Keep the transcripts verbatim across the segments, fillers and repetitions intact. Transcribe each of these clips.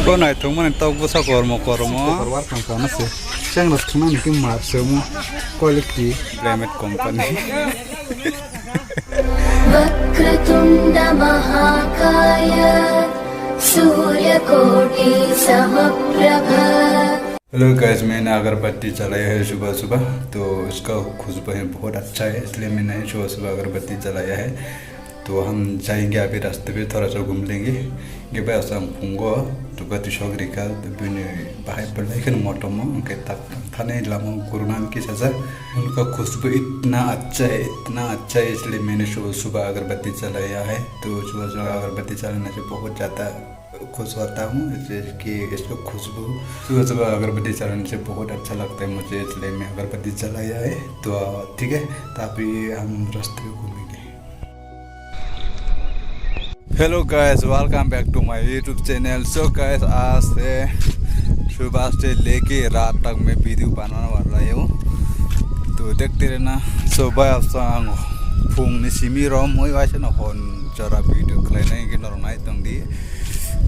O naithok mani tok bwsa kormo kormo. Korwar kham kham se. Cheng rok thwngna niki mar se mo quality. Remet company. वक्रतुण्ड महाकाय सूर्यकोटि समप्रभ। Hello guys, मैंने अगरबत्ती जलाया है सुबह सुबह, तो इसका खुशबू है बहुत अच्छा है, इसलिए मैंने सुबह सुबह अगरबत्ती जलाया है। तो हम जाएंगे अभी रास्ते पे, थोड़ा सा घूम लेंगे। Hwnkhe bai aswk ang phungo duka tisok rikha, bini bahai belai kheno motomo, hwnkhe tak thani lama gurunani kisajak. उनका खुशबू इतना अच्छा है, इतना अच्छा है, इसलिए मैंने सुबह सुबह अगरबत्ती जलाया है। तो सुबह सुबह अगरबत्ती जलाने से बहुत ज़्यादा खुश होता हूँ, जैसे कि इसको खुशबू सुबह सुबह अगरबत्ती जलाने से बहुत अच्छा लगता है मुझे, इसलिए मैं अगरबत्ती जलाया है। तो ठीक है, तो अभी हम रास्ते में घूमेंगे। Hello guys, welcome back to my YouTube channel। So guys, आज से सुबह से लेके रात तक मैं वीडियो बनाने वाला हूँ, तो देखते रहना। So भाई, अब संग phung ni simi rom moi waisa no hon jora video khlai nai hwnkhe norok nai tong di.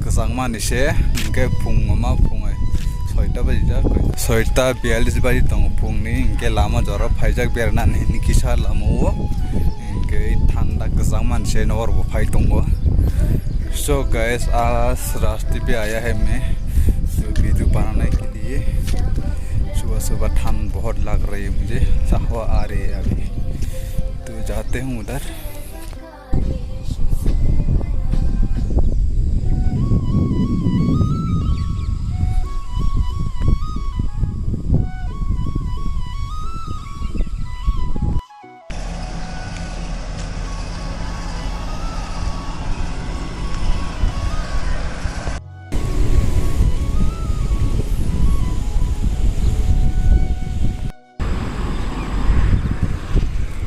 Kwchangma ni se hwnkhe phung ma phung ai soita baji jak, soita biyalish baji tongo phung ni, hwnkhe lama jora phaijak berna ni kisa lama o. Hwnkhe thanda kwchangma ni se nokbar bo phai tongo. So guys, आज रास्ते पे आया है मैं, तो वीडियो बनाने के लिए। सुबह सुबह ठंड बहुत लग रही है मुझे, हवा आ रही है अभी, तो जाते हैं उधर।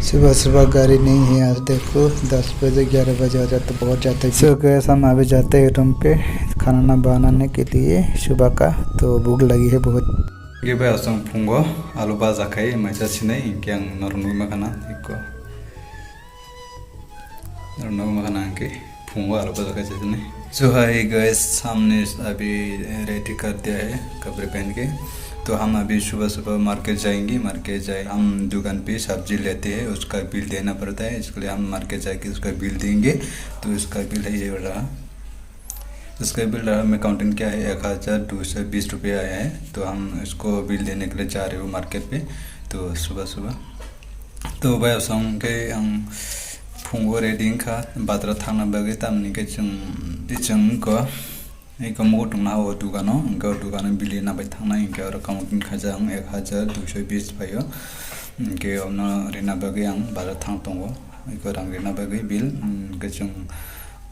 सुबह सुबह गाड़ी नहीं है यार, देखो दस बजे ग्यारह बजे आ जाता, बहुत जाता है। So guys, हम अभी जाते हैं रूम पे खाना बनाने के लिए सुबह का, तो भूख लगी है बहुत। Hwnkhe bai aswk phungo alu baja khai maisa sinai, hwnkhe ang norok nugwi mankha na eko. Norok nugwi mankha na hwnkhe phungo alu baja khai sinai. So hi guys, samni abhi ready kar diya hai kapde pehen ke. तो हम अभी सुबह सुबह मार्केट जाएंगे, मार्केट जाए हम दुकान पे सब्जी लेते हैं, उसका बिल देना पड़ता है, इसके लिए हम मार्केट जाके उसका बिल देंगे। तो इसका बिल है ये रहा। उसका बिल रहा, मैं काउंटिंग किया है, एक हज़ार दो सौ बीस रुपये आया है। तो हम इसको बिल देने के लिए जा रहे हो मार्केट पे। तो सुबह सुबह तो bai aswk hwnkhe ang phungo ready wngkha bazar thangna bagwi, tamni hwnkhe chwng, chwng wngkha eko mugo tongna o dukano, hwnkhe o dukano bill rina bai thangnai, hwnkhe oro counting khaijak ang ek hajar dui soi bis phaio, hwnkhe ono rina bagwi ang bazar thang tongo, eko rang rina bagwi bill, hwnkhe chwng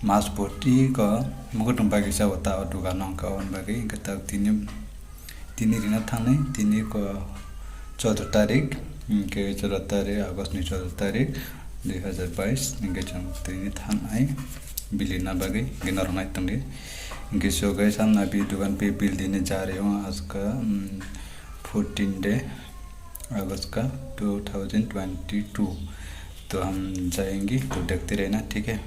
mas poti ko mugo tong bagwi sa o ta o dukano, hwnkhe oboni bagwi hwnkhe ta tini Tini rina thangnai, tini ko choddo tarik, hwnkhe choddo tarik, August ni choddo tarik, dui hazar bais, hwnkhe chwng tini thangnai, bill rina bagwi, hwnkhe norok nai tongdi. Hwnkhe so guys, ang abhi dukan pe bill dine ja rahe ho, aaj ka, um, fourteen day, August ka two thousand twenty two. तो हम जाएंगे, तो देखते रहना, ठीक है?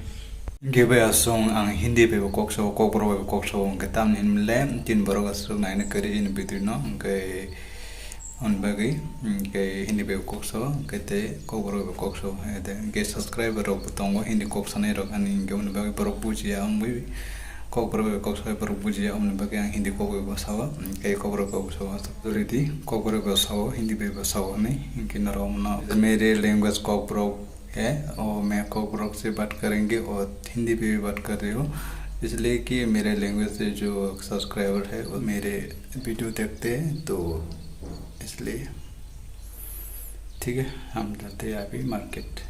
Hwnkhe bai aswk ang Hindi bai bo kok sao, kokborok bai bo kok sao, hwnkhe tamni hwnle tin borok aswk naina kwrwi chini video no, hwnkhe hwn bagwi, hwnkhe Hindi bai bo kok sao, hwnkhe tei kokborok bai bo kok sao, hwnkhe subscriber rok bo tongo Hindi kok sanai rok, ani hwnkhe hwn bagwi borok bujiya wngwi, kokborok bai kok sai borok bujiya, oboni bagwi ang Hindi kok bai bo sao, tei kokborok bai bo sao, already kokborok bai sao, Hindi bai bo sao hwnwi, hwnkhe norok no mere language kokborok hai, aur main kokborok se baat karenge aur Hindi mein bhi baat kar rahe ho, isliye ki mere language se jo subscriber hai, wo mere video dekhte hain, to isliye, theek hai, hum jate hain abhi market.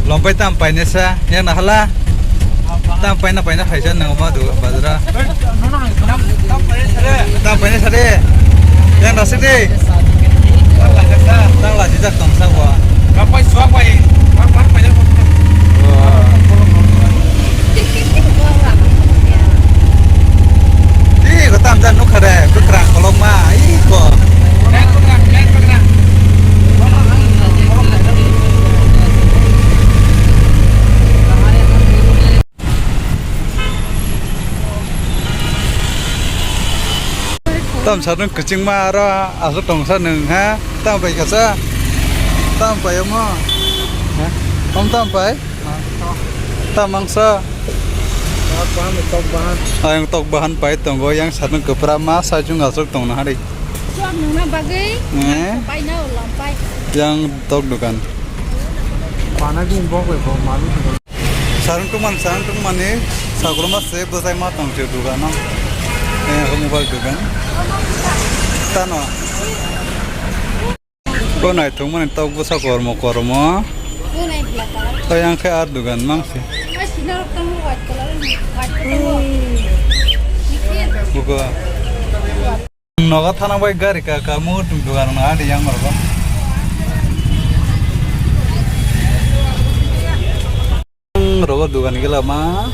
Lompai tam painasa, yang nahala. Tam paina paina phaisa nang ma du bazara. Tam paina sare. Yang nasik de. Tang la jijak tong sa wa. Kapai suak bai. Wah. Ih, ko tam jan nukha de, kwkrang kolokma, ih, ko. Sarung kwchwngma aro aswk tongsa nwng ha? Tamo pai kasa? Tamo pai omo? Ha? Om tamo pai? Tamo mangsa? Tok bahan, tok bahan. Ayang tok bahan pai tongo, yang sarung kwpra ma sajung aswk tongna hari. Chuak nungna bagwi Eh? Pai na ulam pai. Yang tok dukan. Pana din bok bai bok malu. Sarung tungmani, sarung tungmani, sagulma se bwsai ma tong se dugan no. Eh, mobile dugan. Tano. Ko nai thung mani tok bwsa kormo kormo. Tayang khe ar dugan mang se. Buko. Nogo thana bai gari ka, ka mu tum dugan na adi yang rogo. Rogo dugan gela ma.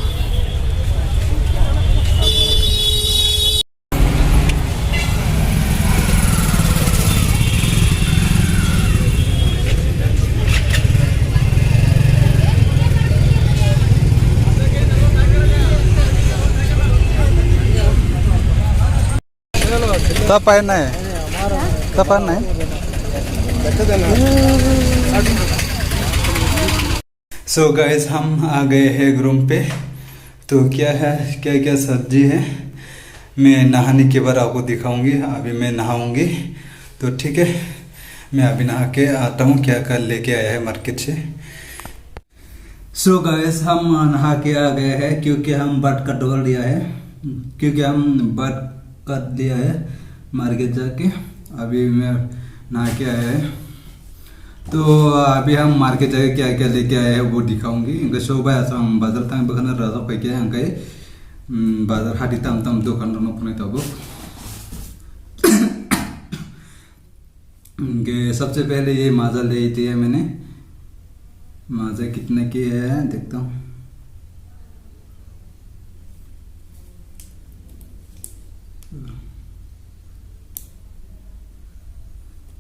Ta pai nai. Ta pai nai. So guys, हम आ गए हैं रूम पे। तो क्या है, क्या क्या सब्जी है, मैं नहाने के बाद आपको दिखाऊंगी। अभी मैं नहाऊंगी, तो ठीक है, मैं अभी नहा के आता हूँ, क्या क्या लेके आया है मार्केट से। सो गाइस, हम नहा के आ गए हैं क्योंकि हम बट का डबल लिया है, क्योंकि हम बट कर लिया है मार्केट जाके। अभी मैं नहा के आया है, तो अभी हम मार्केट जाके क्या क्या लेके आए हैं वो दिखाऊंगी। इनका शो भाई ऐसा हम बाजार तक बखना रहा था पैके यहाँ गए, हम्म, बाजार हाटी तम तम दुकान रनो पुने तबो। इनके सबसे पहले ये माजा ले लिया मैंने। माजा कितने की है देखता हूँ।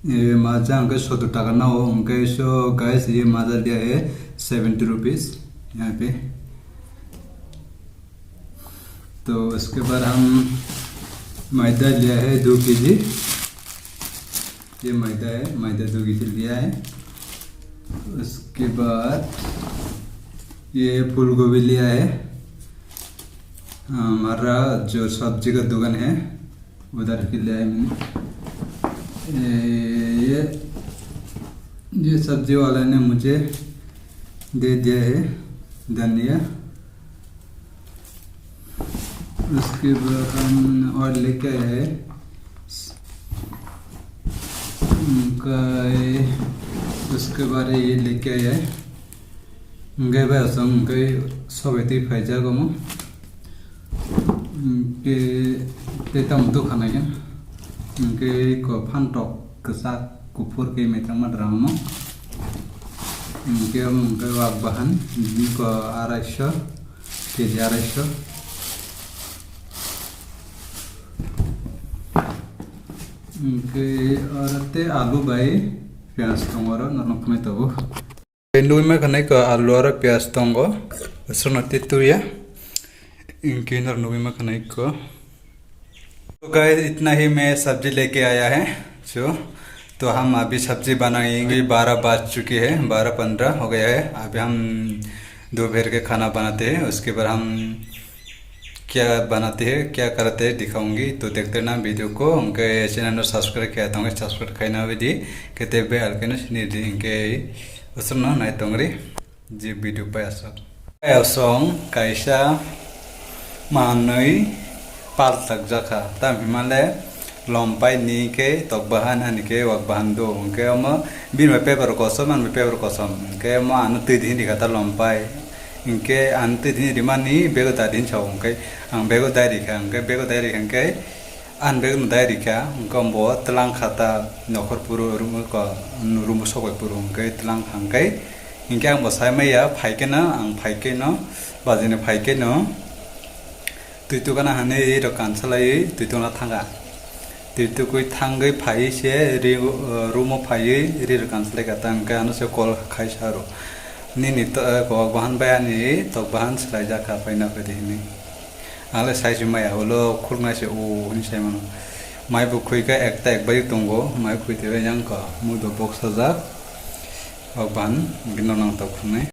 ये माजा हमके सत्तर टका ना हो, हमके सो गाइस, ये माजा लिया है सेवेंटी रुपीस यहाँ पे। तो उसके बाद हम मैदा लिया है दो केजी। ये मैदा है, मैदा दो केजी लिया है। उसके बाद ये फूल गोभी लिया है। हमारा जो सब्जी का दुकान है, उधर के लिया है मैंने। ये, ये, ये सब्जी वाला ने मुझे दे दिया है धनिया। उसके बाद हम और लेके आया है उनका, उसके बाद ये लेके आया है। Hingke bai aswk hingke sobai twi phaijak omo. Hingke tei tamo dokan nai khe. Hingke ko phantok kwchak kuphur khe meithangma drama. Hingke omo hingke wak bahan ko araisho, keji araisho. Hingke oro tei alu bai piyaj tongo oro norok phunai tongo. Nugui mankha nai ko alu aro piyaj tongo, sono tei tuya. Inki nor nugui mankha nai ko. तो गाइस, इतना ही मैं सब्जी लेके आया है। सो, तो हम अभी सब्जी बनाएंगे। बारह बज चुकी है, बारह पन्द्रह हो गया है। अभी हम दोपहर के खाना बनाते हैं, उसके बाद हम क्या बनाते हैं, क्या करते हैं, दिखाऊंगी। तो देखते रहना वीडियो को। Hingke channel no subscribe khe tongwi subscribe khaina hoi di, kete bell icon no sini di, hingke aswkno nai tongri je video pai aswk. Pai aswk kaisa manwi paltak jakha, tam himale lom pai ni khe tok bahan, ani khe wak bahan do, hingke omo bini bai paper kosom, ani bai paper kosom, hingke omo ano twi di hini kha ta lom pai. Hingke ang twi thini rimani bego dai di hinwi sao, hingke ang bego dai rikha, hingke bego dai rikha, hingke ang bego no dai rikha, hingke bo twlang kha ta nokhor phuru room ko, room sokbai phuru hingke twlang kha, hingke, hingke ang bo sai maya, phai khe no, ang phai khe no, bajini phai khe no, twi tukana hinwi rok kansalai twi tuna thanga. Twi tukui thangwi phaiwi se ri, uh, room o phaiwi ri rwkha swlai kha ta, hwnkhe ano se call khai sa rw. Nini to, uh, kok bahan bai ani tok bahan swlai jak kha, paina phaidi hinwi. Ang le sai se maya, ulo khuluknai se o hinwi sai mano. Mai bo khui khe ekta ek bai tongo, mai khui twi yang kha, mui bo bok sajak. Hok ban, hingke no nang tok khungnai.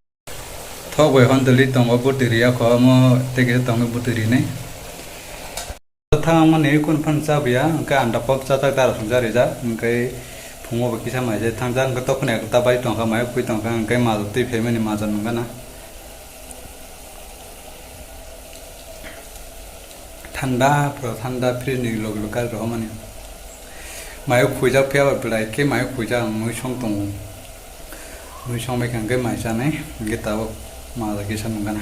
Thok bai hon twi tongo, bwtwi riya kho, omo tei kisa tongo bwtwi rinai. Thang mani kun phan cha buya, hingke anda pop cha cha dara thang cha rijak, hingke phungo bo kisa mai se thang jak, hingke tokoni ekta bai tong kha, mai khui tong kha, hingke majok twi phaimani majok nung gana. Thanda, pura thanda, fridge ni log log kar rohormani. Mayo khuijak phiya ba belai khe mayo khuijak ang mui song tongo. Mui song bai kha hwnkhe mai chanai, hwnkhe tabuk majak kisa nung gana.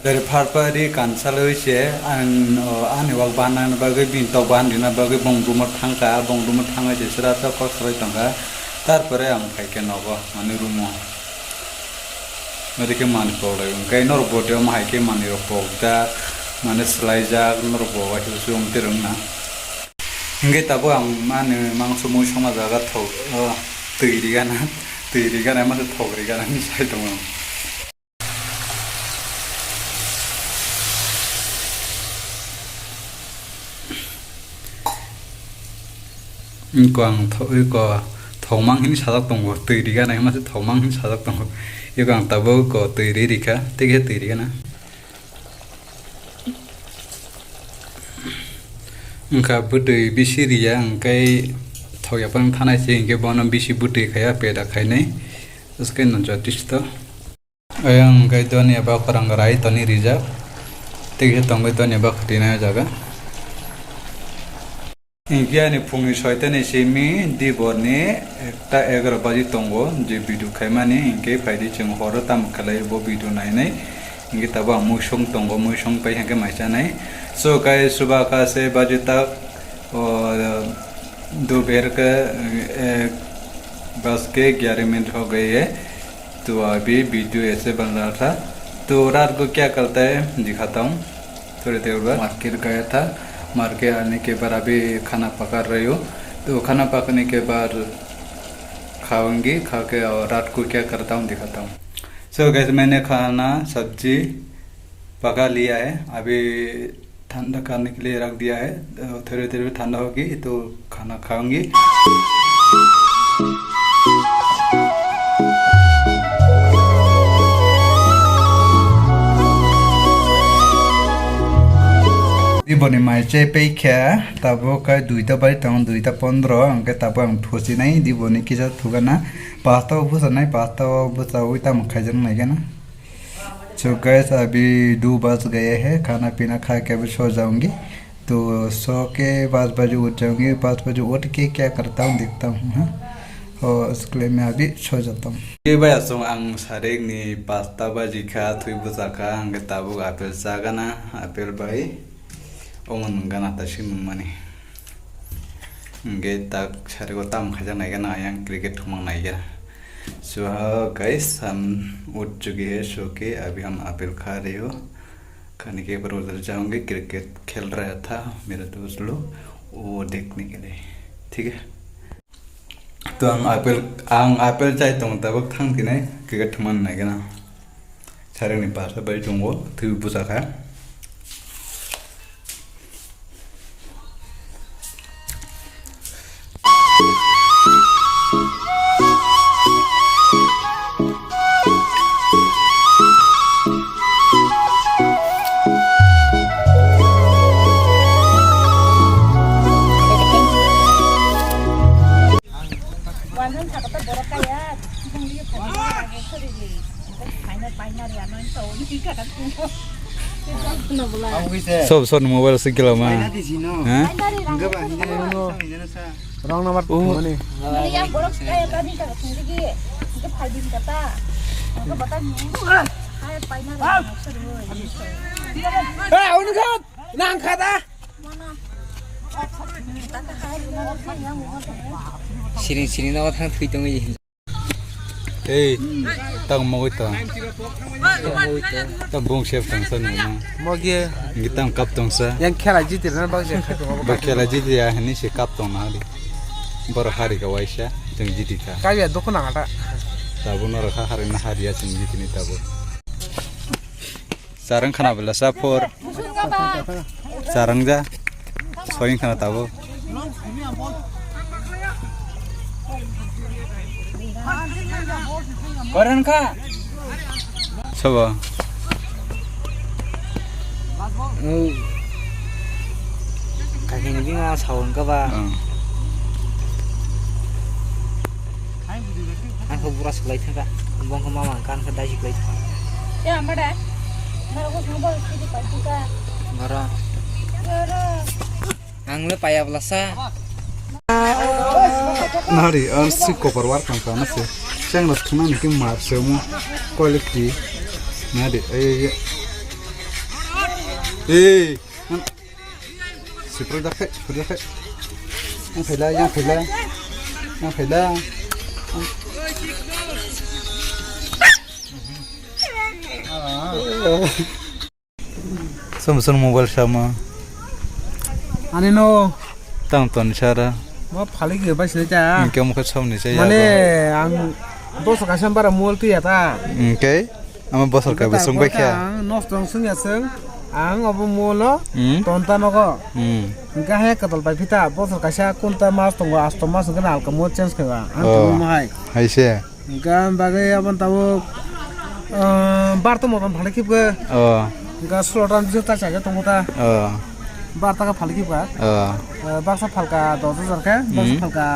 Dari pharpari kansaloi se ang, o, ani wak bahan nani bagwi bini tok bahan rina bagwi bong room o thangkha, bong room o thangwi se sra tok kok salai tongkha. Tarpore ang phaikhe nogo, ani room o. Ori khe manwi pok lai, hwnkhe norok bo de omo hai khe manwi rok pokjak, mane swlaijak, norok bo waisa se wng twi rwngna. Hwnkhe tabuk ang mani mangso mui songma jaga thok, o, twi rigana, twi rigana, masa thok rigana hinwi sai tongo. Eko ang tho-, eko thokmang hinwi sajak tongo, twi rigana hinmase thokmang hinwi sajak tongo. Eko ang tabuk eko twi ri rikha, tei khe twi rigana. Wngkha bwtwi bisi riya, hwnkhe thokya phano thanai se, hwnkhe bono bisi bwtwi khaiya, peda khainai, bwswkhe no jotisto. Ayang hwnkhe donia bakhorang rai toni rijak, tei khe tongwi donia bakhrina o jaga. Hwnkhe ani phungni soita ni simi diborni ekta egaroh baji tongo, je video khaimani, hwnkhe phaidi chwng horo tamo khlai bo video nainai, hwnkhe tabuk ang muisung tongo, muisung pai hwnkhe mai chanai. So guys, सुबह का से बजे तक, और दोपहर के एक बज के ग्यारह मिनट हो गई है। तो अभी वीडियो ऐसे बन रहा था। तो रात को क्या करता है दिखाता हूँ थोड़ी देर बाद। मार्केट गया था, मार्केट आने के बाद अभी खाना पका रही हूँ। तो खाना पकाने के बाद खाऊंगी, खा के और रात को क्या करता हूँ दिखाता हूँ। So guys, मैंने खाना सब्जी पका लिया है, अभी ठंडा करने के लिए रख दिया है, तो थोड़ी देर में ठंडा होगी तो खाना खाऊंगी। Diboni mai chai pai kha, tabuk kai duita bai tongo, duita pondro, hwnkhe tabuk ang thusinai, diboni kisa thugana, pasta o bwchanai, pasta o bwchaui tamo khaijak naigana. So guys, अभी दो बज गए हैं, खाना पीना खा के अभी सो जाऊंगी। तो सो के पाँच बजे उठ जाऊंगी। पाँच बजे उठ के क्या करता हूँ, देखता हूँ, हाँ? और उसके लिए मैं अभी सो जाता हूँ। Tei bai aswk ang sarik ni pasta baji kha, thwi bwcha kha, hwnkhe tabuk apple cha gana, apple bai omo nwng gana, taisik nwngmani. Hwnkhe tak sariko tamo khaijak naigana, ayang cricket thumang naigana. So हाँ guys, हम उठ चुके हैं सो के, अभी हम apple खा रहे हो। खाने के बाद उधर जाऊंगे, क्रिकेट खेल रहा था मेरा दोस्त लोग, वो देखने के लिए, ठीक है। तो ang apple, ang apple chai tong tabuk thang thinai cricket thumang naigana. Sarikni pasta bai tongo, thwi bwcha kha. Sob sor ni mobile se gila ma. Ha? Wrong number. Oh. Siring siring no thang thui tongwi. Ei, tang mogoi tong. Tang bung sep tong sa nung ma. Mogi. Ngi tang kap tong sa. Yang khela jiti rana bang je khato. Ba khela jiti ya hani se kap tong na di. Bor hari ka waisa, jeng jiti ka. Kaya dokona ata. Tabu no rakha hari na hari ya jeng jiti ni tabu. Sarang khana bela sa phor. Charang ja. Soying khana tabo. Koran kha. Sobo. Kakini bima sawan ka ba. Ang khe bura swlai thangkha. Bongkha mama ang kan khe daisi kwlai thangkha. Ya, mada. Mada ko sabo sidi paisi ka. Bara. Bara. Ang le paya bwla sa. Nari, ang si kopor war kang kang se. Chang na thuna ni ki mar se mo. Quality. Nari, eh, eh. Eh. Sipri dakhe, sipri dakhe. Yang phaila, yang phaila. Yang phaila. Som som mobile sama. Ani no. Tang ton sara. Mo phali ge bai sini cha. Ke mo khe som ni cha ya. Mane ang dos ka sam bara mol tu ya ta. Ke? Ama bosor ka bising bai kha. Ang nosto wng sung ya sung. Ang obo molo Hmm? Tonta nogo. Hmm. Hingke he kwtal pai phita bosor kaisa kunta mas tongo, asto mas hingke na alka mo change kha. Ang Oh. Tongmo hai. Hai se. Hingke ang bagwi abon tabuk, ah, bar to motom phale khibke. Oh. Hingke slotan biso ta chaja tongo ta. Oh. Bar taka phale khibka. Oh. Eh, baksa phalka dos hajar khe, baksa Hmm. Phalka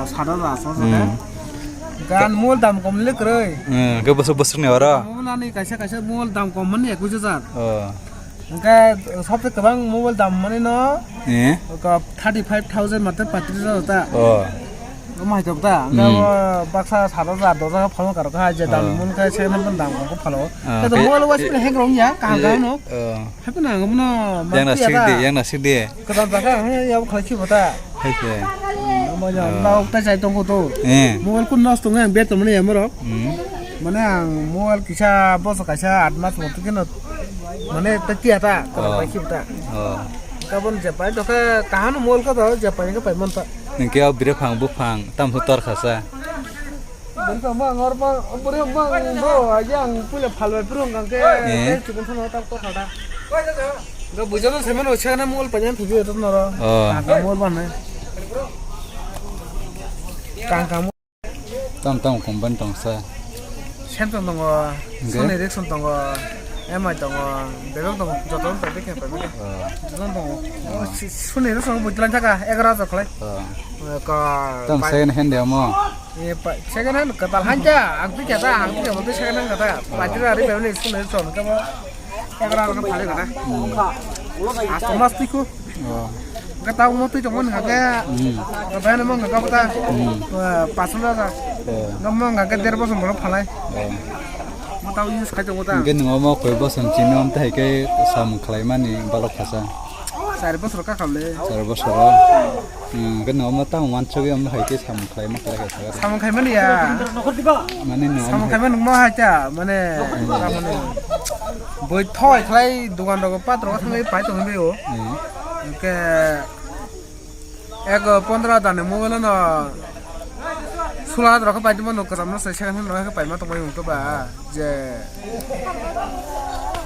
sat hajar, asto hajar khe. Hmm. Gan mol dam kom le kwrwi. Hmm, ke bosok bosok ni oro. Mol ani kaisa kaisa mol dam kom mani ekwis hajar. Oh. Hingke sabse kwbang mobile dam mani no Eh? Ka thirty five thousand mate patris hajar ta. Oh. Omo hai tok ta. Hingke Hmm. O baksa sat hajar dos hajar phano karo kha je dam Oh. Mon khe se mon dam kom phalo. Ah, Khe to ke- mobile wise pun hang rong ya kaham kaham no. Oh. Happy na ang bono Yang na mati ya sik ta. Di, yang na sik di. Kadam ta ka he ya khalai khibo ta. Hai se. Mo ya Oh. Ba ok ta chai tong ko to. Eh. Mobile kun nos tong ang bet mani ya moro. Hmm. Mane ang mobile kisa boso kaisa at mas mo tikino. Mane ta tiya ta. Oh. Kadam ta khibo ta. Oh. Kabon je pai to ka kahano mobile ka to je pai ka pai mon ta. Ningke o bire phang buphang tam su tor khasa. Bini tongma ang oro bang, bwrwi bang bro, aja ang puila phalbai phuru hwnkha khe, Eh? Tei chikon thangno tak tor kha da. Ga bujalo semano chana mol pajan thubi to noro. Oh. Kangka mol ban nai. Kangka mol. Tam tam company tong sa. Samsung tongo, Hingke? Sony Ericsson tongo, M I tongo, bebak tongo, joto pai bikhe pai bikhe. Oh. Joto tongo. Oh. Si-, Sony Ericsson bujlan thaka, egaroh hajar khlai. Oh. Ka, Tam pai- second hand de mo. Ye, pa-, second hand kwtal han cha, ang tu cha ta, ang tu cha, mo tu second hand kata. Patira ari bebni school ni son ka ba. Ekra ang phale kata. Asto mas tu ko. Oh. Kata mo tu jong mon ka ke. Hmm. Ka ba na mo ka kata. Hmm. Eh, pas na ka. Oh. Ka mo ka ke der bosor mo phalai. Oh. Mo ta use khai jong ta. Ke nung mo koi bosor chini om tai ke sam khlai mani balok khasa. Char bosor ka khamle. Char bosor. Hmm, ke no ma tang wan chogwi am hai ke samung khlai ma khlai kha. Samung khai mani ya. Mani no. Samung khai mani ma hai cha, mane, mane. Boi thoi khlai dukan rok pat rok thangwi pai tong bi o. Hmm. Ke ek pondro dan ni mobile no. Sula rok pai tong no, kwcham no se second hand rok pai ma tong bai to ba. Je.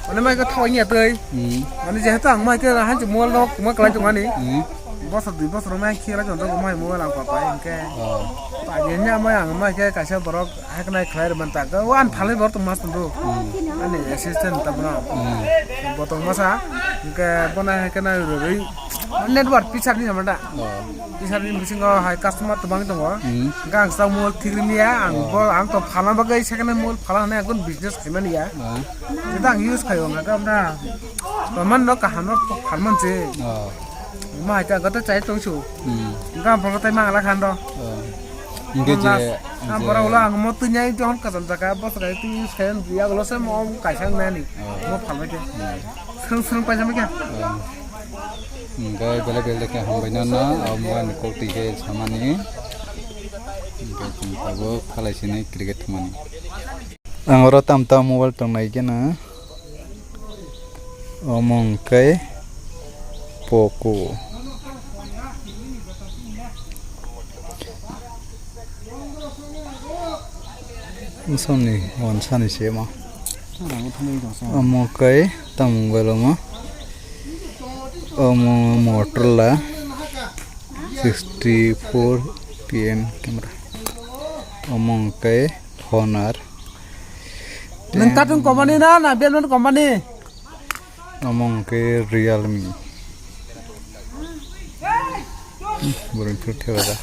Mane mai khe thawai ya tei. Hmm. Mane jehetu ang mai khe hanchi mobile no kuma kwlai tongmani. Hmm. Bosor dui bosor mai khe lai tong mai mobile ang papai hingke. Oh. Paye nya mai ang mai khe kaisa borok haknai khlai rwmani ta. Wan phalai borok tong mas tong do. Hmm. Ani assistant ta bono. Hmm. Botong masa hingke bona haknai rwrwi. Network pisar ni hamada. Oh. Pisar ni bisingo hai customer tobang tongo. Hmm. Hingke ang sak mobile thik rimya ang Oh. Bo ang to phalna bagwi second hand mobile phalna hwnwi ang business khaimani ya. Oh. Jeta ang use khaio hwnka khe amna. Toman no kaham no phalman se. Oh. Ma hai ta gata chai tong su. Hmm. Hingke ang phalna tai mangla khan do. Oh. Hingke je, Ang je bora ulo ang mo twi nyai ton kasam jaka bosra twi use khaio ya ulo se mo kaisa nani. Oh. Mo phalbai khe. Hmm. Srwng srwng paisa mikha. Hwnkhe belai belai khe hambai no no, o mobile ni kok twi khe samani. Hwnkhe chwng tabuk phalai sini cricket thumani. Ang oro tam tam mobile tongnai khe no. Omo hwnkhe Poco. Bwswkni wansani se ma. Omo kai tamo mobile omo. Omo Motorola sixty four P M camera. Omo hwnkhe Honor. Nwng katung company na, na Belmont company? Omo hwnkhe Realme. Borok thuk theba da.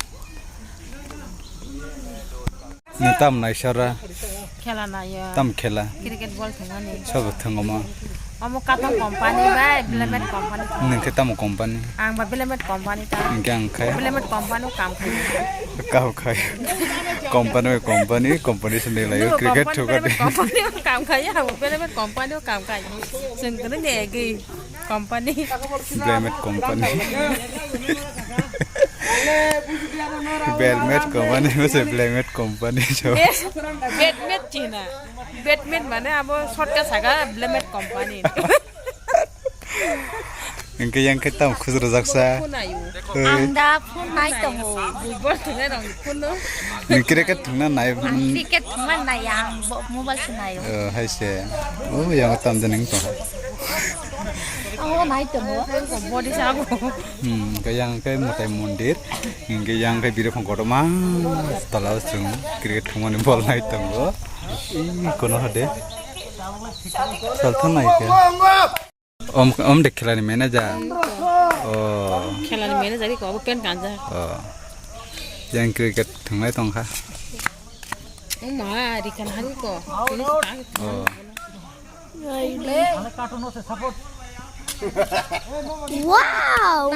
Nwng tam naisara? Khela naio. Tam khela? Cricket ball thwngmani. Sobo thwngoma? Omo katung company bai, Blamet company. Nwng khe tamo company? Ang ba Blamet company ta. Hwnkhe ang khe? Blamet company o kam khai. Kam khai. Company bai company, company se nwi laio, cricket thwkadi. Company o kam khai, ang Blamet company o kam khai. Chwng kwrwini egwi. Company. Blamet company. Blamet company, masa Blamet company, so. Batmat china. Batmat mane abo shortcut saka Blamet company. Hwnkhe yang khe tamo khujura jaksa. Ang da phone nai tongo. Football thwngnairok phone no. Nwng cricket thwngna nai? Ang cricket thwngna nai, ang bo-, mobile se naio. Oh, hai se. Oh, yang tam de nwng tong. Ang o nai tongo. Body sago. Hmm, hwnkhe yang khe mwtai mondir. Hwnkhe yang khe biri phone kotorma tola o chwng cricket thwngmani ball nai tongo. Ih, kono hade. Salthang nai khe. Om, om de khelani manager. Oh. Khelani manager ko abo pen kanja. Oh. Yang cricket thwnglai tongkha. Oma, rikan hari ko. Oh. Wow.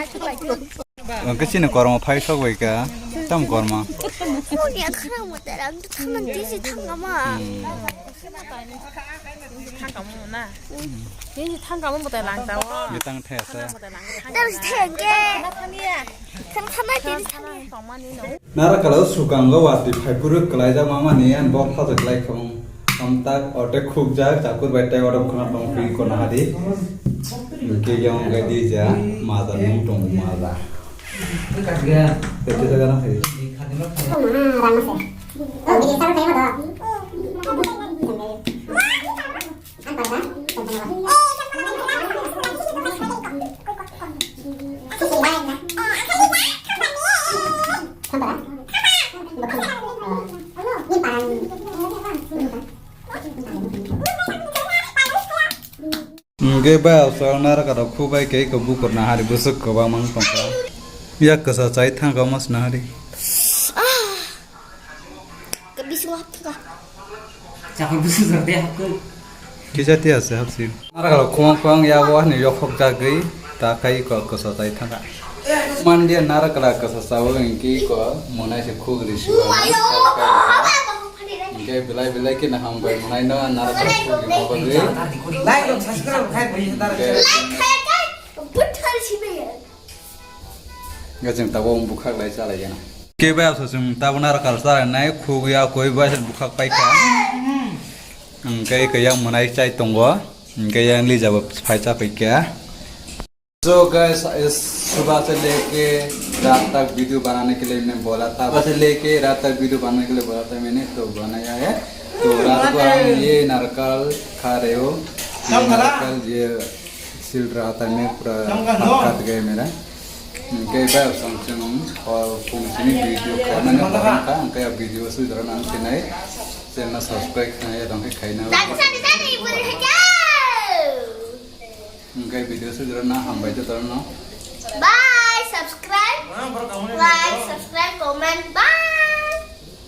Ang khe chini kormo phai sok bai kha. Tam kormo. Phone ya khara mo tara, ang thangna tisi thangama. Hmm. Thangkamo na. Nini thangkamo mwtai langtao. Ye tang thaya sa. Mwtai langtao. Tang thengke. Kan khana tini thani. Tongmani no. Nara kala sukango wati phai puru kalaijak mamani an bok phajak lai khong. Amtak ote khukjak chakur bai tai odom khana tong phi kona hadi. Ke yang gadi ja maza nung tong maza. Tete jaga na hai. Hwnkhe bai aswk nara kara khu bai khe eko bukur nahari bwswk kwbangma wng tongkha. Yak kwsa chai thangkha omo se nahari. Bisingo hapthwkha. Chakha bwswk jora tei hapkhe. Kisa tei ase hapsi. Nara kara khwang khwang yago ani yokhok jagwi ta khai eko kwsa chai thangkha. Mandia nara kara kwsa chawi hwnkhe eko monai se khugri siwa. Hwnkhe belai belai kheno hambai monai no nara kara khugri ma bagwi. Hwnkhe Hwnkhe chwng tabuk bukhak lai chalai gana. Khe bai asa chwng tabuk nara kara chalai nai khugwi a koi bai bukhak paikha. Hwnkhe khe yang monai chai tongo. Hwnkhe yang lija bo phai cha paikha. So guys, इस सुबह से लेके रात तक वीडियो बनाने के लिए मैं बोला था, सुबह से लेके रात तक वीडियो बनाने के लिए बोला था मैंने, तो बनाया है। तो रात को हम ये नारियल खा रहे हो, ये नारियल, ये छिल रहा था मैं, पूरा हाथ काट गया मेरा। Hwnkhe bai aswk chwng o kung sini video khaimani bahai wngkha, hwnkhe a video swijak rok nang sinai channel no subscribe khainai ya tongkhe khaina. Hwnkhe video swijak rok no hambai joto no. Bye, subscribe, like, subscribe, comment, bye.